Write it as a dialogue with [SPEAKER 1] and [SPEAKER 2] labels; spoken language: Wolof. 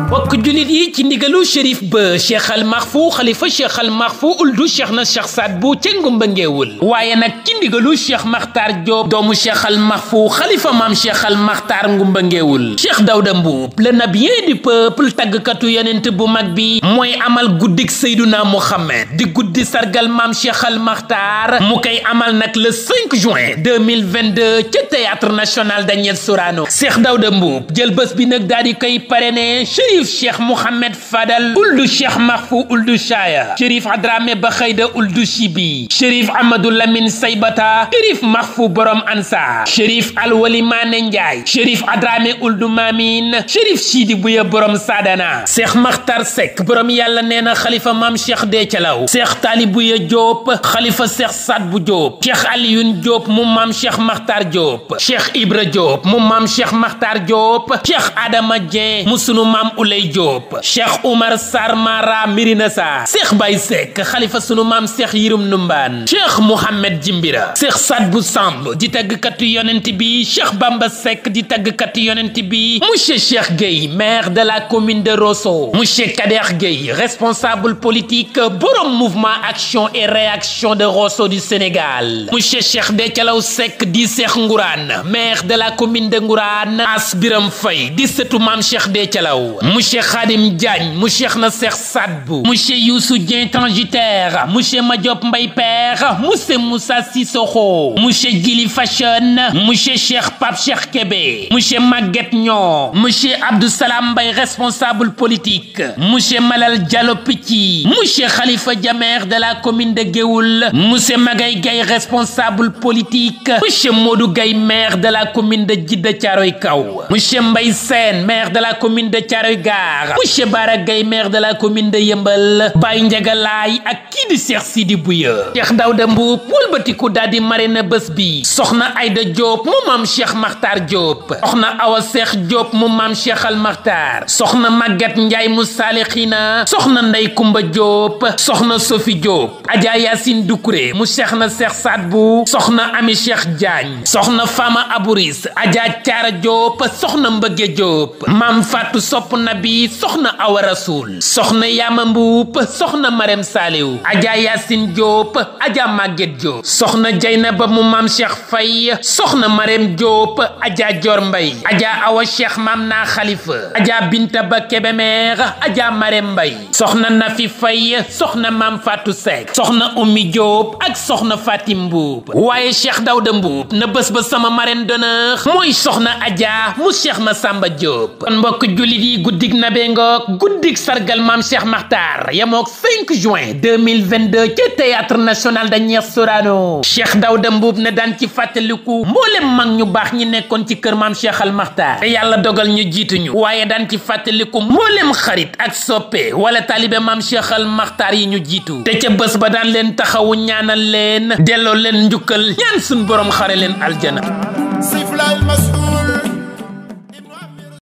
[SPEAKER 1] bokk julit yi ci ndigalu shérif ba cheikh al maxfu xalifa cheikh al maxfu uldu cheikh na cheikh saad bu ca ngumba ngeewul waaye nag ci ndigalu cheikh maxtaar Diop doomu cheikh al maxfu xalifa maam cheikh al maxtaar ngumba ngeewul cheikh Dawda Mbuub le nabien du peuple tàggkatu yonent bu mag bi mooy amal guddik Seyduna Muhammad di guddi sargal maam cheikh al maxtaar mu koy amal nag le 5 juin 2022 ca théâtre national Daniel Sorano cheikh Dawda Mbuub jël bés bi nag daal di koy parrainé Cheikh Mouhamed Fadal uldu Cheikh Mahfou uldu Chaya Chérif Adrame Bakhayda uldu Chibi Chérif Amadou Lamine Saybata Chérif Mahfou borom Ansar Chérif Alwali Mané Ndiaye Chérif Adrame uldu Mamine Chérif Sidi Bouya borom Sadana Cheikh Makhtar Seck borom yàlla nee na xalifa maam Cheikh Déthialaw Cheikh Tali Bouya Diop xalifa Cheikh Sadbou Diop Cheikh Alioune Diop mu maam Cheikh Makhtar Diop Cheikh Ibra Diop mu maam Cheikh Makhtar Diop Cheikh Adama Dieng mu sunu maam Ulay Diop Cheikh Oumar Sarr Mara Mirina Sarr Cheikh Baye Seck xalifa sunu maam Cheikh Yirum Numbaan Cheikh Mouhamed Jimbira Cheikh Sadbou Samb di tàggkatu yonent bi Cheikh Bamba Seck di tàggkatu yonent bi monsieur Cheikh Gueye maire de la commune de Rosso monsieur Kader Gueye responsable politique borom mouvement action et réaction de Rosso du Sénégal monsieur Cheikh Déthialaw Seck di Cheikh Ngourane maire de la commune de Ngourane As Biram Faye di sëtu maam Cheikh Déthialaw monsieur Khadim Diagne mu Cheikh na Cheikh Sadbou monsieur Youssou Dieng transitaire monsieur Madiop Mbaye Père monsieur Moussa Sissoko monsieur Gili Fashion monsieur Cheikh Pape Cheikh Kébé monsieur Maguette Niang monsieur Abdou Salam Mbaye responsable politique monsieur Malal Diallo Pitti monsieur Khalifa Dia maire de la commune de Géoul monsieur Magay Gaye responsable politique monsieur Modou Gaye maire de la commune de Djidda Thiaroye Kaw monsieur Mbaye Sène maire de la commune de Thiaroye Gare monsieur Bara Gaye maire de la commune de Yeumbeul Baye Ndiaga Laye ak kii di Cheikh Sidi Bouya Cheikh Dawda Mbuub wëlbatiku daal di marraine bés bi soxna Aïda Diop mu maam Cheikh Makhtar Diop soxna Awa Cheikh Diop mu maam Cheikh Al Makhtar soxna Maguette Ndiaye mu Salihina soxna Ndey Kumba Diop soxna Sophie Diop Adja Yacine Doucouré mu Cheikh na Cheikh Sadbou soxna Ami Cheikh Diagne soxna Fama Abouris Adja Thiara Diop soxna Mbëgge Diop maam Fatou Sopp Nabi soxna Awa Rasoul soxna Yama Mbuub soxna Marème Saliou Adja Yacine Diop Adja Maguette Diop soxna Dieynaba mu maam Cheikh Faye soxna Marème Diop Adja Dior Mbaye Adja Awa Cheikh maam naa Khalifa Adja Binta Ba Kébémer Adja Marème Mbaye soxna Nafi Faye soxna maam Fatou Seck soxna Oumy Diop ak soxna Fatim Mbuub waaye Cheikh Dawda Mbuub na bés ba sama marraine d'honneur mooy soxna Adja mu Cheikh Massamba Diop kon mbokk jullit yi guddig nabe ngoog guddik sargal maam Cheikh Makhtar yamook 5 juin 2022 ca théâtre national Daniel Sorano Cheikh Dawda Mbuub ne daan ci fàttaliku mboolem mag ñu baax ñi nekkoon ci kër maam Cheikh Al Makhtar te yàlla dogal ñu jiituñu waaye daan ci fàttaliku mboolem xarit ak soppe wala talibe maam Cheikh Al Makhtar yi ñu jiitu te ca bés ba daan leen taxawu ñaanal leen delloo leen njukkal ñaan suñ borom xare leen aljana